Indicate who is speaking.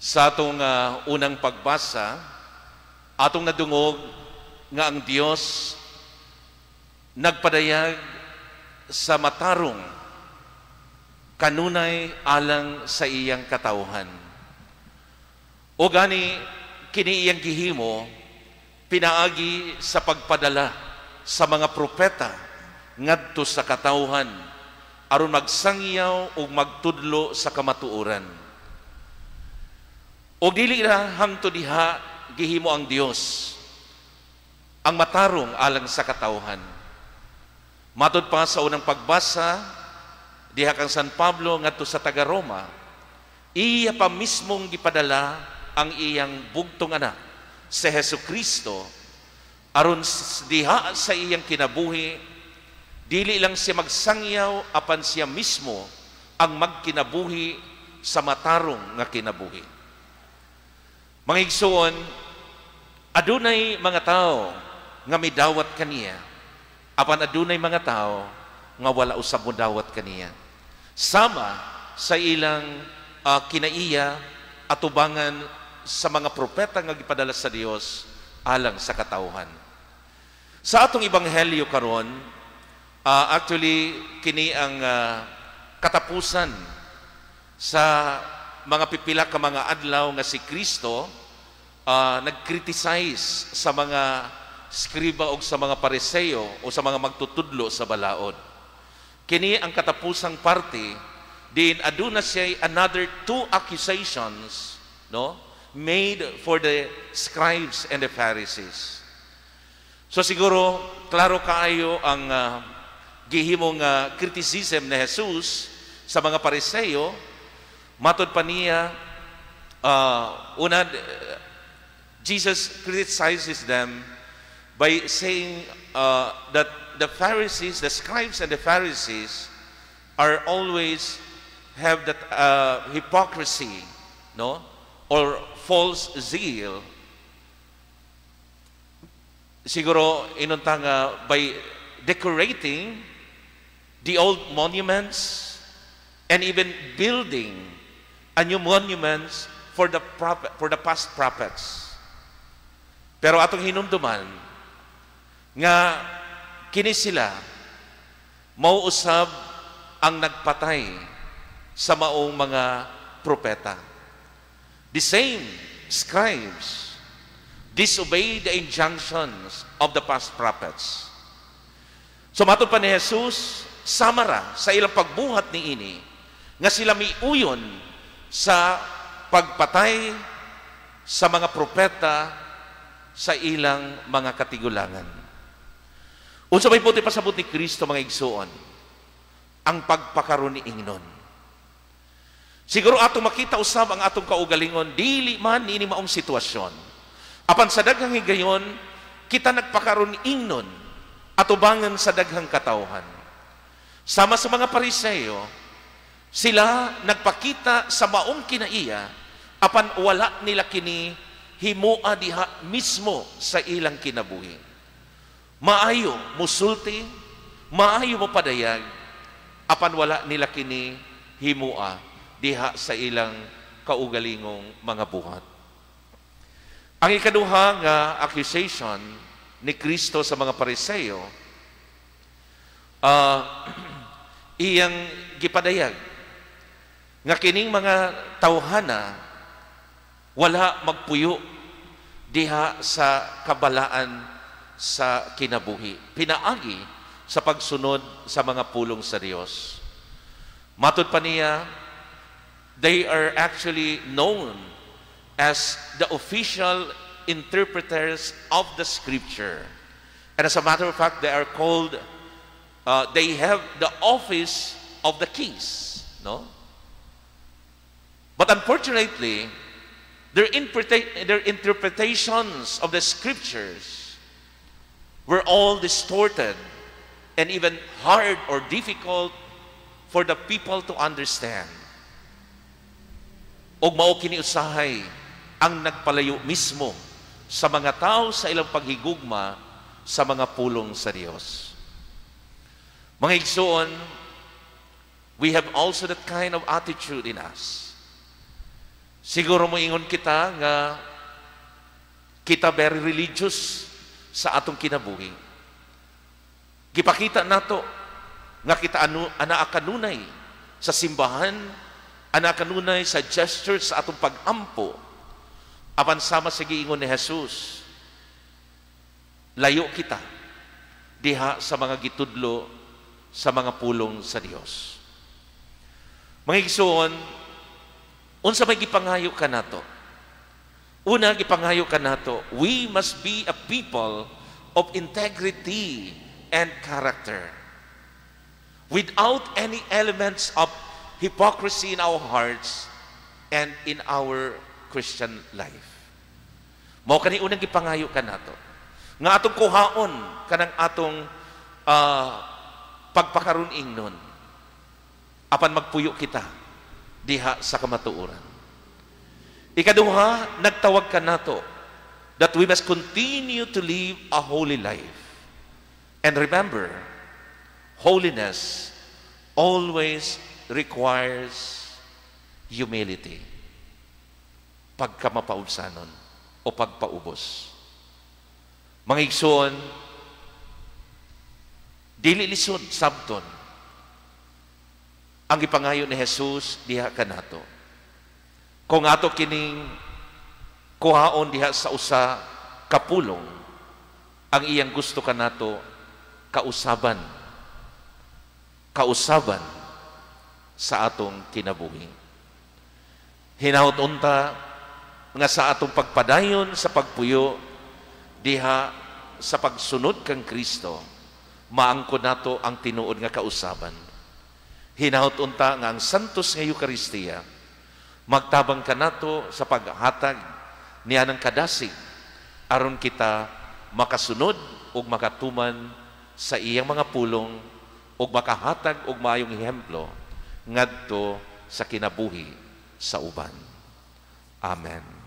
Speaker 1: Sa atong unang pagbasa, atong nadungog nga ang Dios nagpadayag sa matarong kanunay alang sa iyang katawhan. O gani kini iyang gihimo pinaagi sa pagpadala sa mga propeta ngadto sa katawhan aron magsangyaw ug magtudlo sa kamatuoran. O dili ra hangtod diha gihimo ang Dios ang matarong alang sa katawhan. Matud pa sa unang pagbasa diha kang San Pablo ngadto sa taga Roma, iya pa mismong gipadala ang iyang bugtong anak, si Hesus Kristo, aron diha sa iyang kinabuhi dili lang siya magsangyaw apan siya mismo ang magkinabuhi sa matarong nga kinabuhi. Mga igsuon, adunay mga tao nga midawat kaniya, apan adunay mga tao nga wala usab modawat kaniya. Sama sa ilang kinaiya atubangan sa mga propeta nga gipadala sa Dios alang sa katawhan. Sa atong ebanghelyo karon, actually kini ang katapusan sa mga pipila ka mga adlaw nga si Kristo nag-criticize sa mga skriba o sa mga Pariseo o sa mga magtutudlo sa balaod. Kini ang katapusang parte din aduna siya another two accusations, no, made for the scribes and the Pharisees. So siguro klaro kaayo ang gihimong criticism ni Jesus sa mga Pariseo. Matod pa niya, una, Jesus criticizes them by saying that the Pharisees, the scribes and the Pharisees are always have that hypocrisy, no? Or false zeal. Siguro inunta nga by decorating the old monuments and even building a new monuments for the past prophets. Pero atong hinumduman nga kini sila mao usab ang nagpatay sa maong mga propeta. The same scribes disobeyed the injunctions of the past prophets. So matod pa ni Jesus, samara sa ilang pagbuhat ni ini, nga sila miuyon sa pagpatay sa mga propeta sa ilang mga katigulangan. Unsa may buot pasabot ni Kristo, mga igsuon? Ang pagpakaron ni ingnon. Siguro atong makita usab ang atong kaugalingon, dili man niini maong sitwasyon. Apan sa daghang higayon, kita nagpakaron ingnon atubangan sa daghang katawhan. Sama sa mga Pariseo, sila nagpakita sa maong kinaiya, apan wala nila kini himua diha mismo sa ilang kinabuhi. Maayo musulti, maayo mo padayag, apan wala nila kini himua diha sa ilang kaugalingong mga buhat. Ang ikaduha nga accusation ni Kristo sa mga Pariseo, iyang gipadayag nga kining mga tawhana wala magpuyo diha sa kabalaan sa kinabuhi pinaagi sa pagsunod sa mga pulong sa Dios. Matod pa niya, they are actually known as the official interpreters of the scripture. And as a matter of fact, they are called, they have the office of the keys, no? But unfortunately, their interpretations of the scriptures were all distorted and even hard or difficult for the people to understand. Og mao kini usahay ang nagpalayo mismo sa mga tao sa ilang paghigugma sa mga pulong sa Dios. Mga igsoon, we have also that kind of attitude in us. Siguro Siguro mo ingon kita nga kita very religious sa atong kinabuhi. Gipakita nato nga kita ano anaa kanunay sa simbahan, anaa kanunay sa gestures sa atong pag-ampo. Apan sama sa giingon ni Jesus, layo kita diha sa mga gitudlo sa mga pulong sa Dios. Mga igsoon, unsa may gipangayo kanato? Una, gipangayo kanato, we must be a people of integrity and character, without any elements of hypocrisy in our hearts and in our Christian life. Mao kani unang gipangayo kanato. Nga atong kuhaon kanang atong pagpakaron ingnon. Apan magpuyo kita diha sa kamatuoran. Ikaduha, nagtawag kanato that we must continue to live a holy life. And remember, holiness always requires humility. Pagkamapaubsanon o pagpaubos. Mga igsoon, dili lisod sabton ang gipangayo ni Jesus diha kanato. Kung ato kining kuhaon diha sa usa ka pulong, ang iyang gusto kanato, kausaban. Kausaban sa atong kinabuhi. Hinahot unta nga sa atong pagpadayon sa pagpuyo diha sa pagsunod kang Kristo, maangkon nato ang tinuod nga kausaban. Hinahot unta nga ang Santos nga Eukaristiya magtabang kanato sa paghatag niya ng kadasig aron kita makasunod ug makatuman sa iyang mga pulong ug makahatag og maayong ehemplo ngadto sa kinabuhi sa uban. Amen.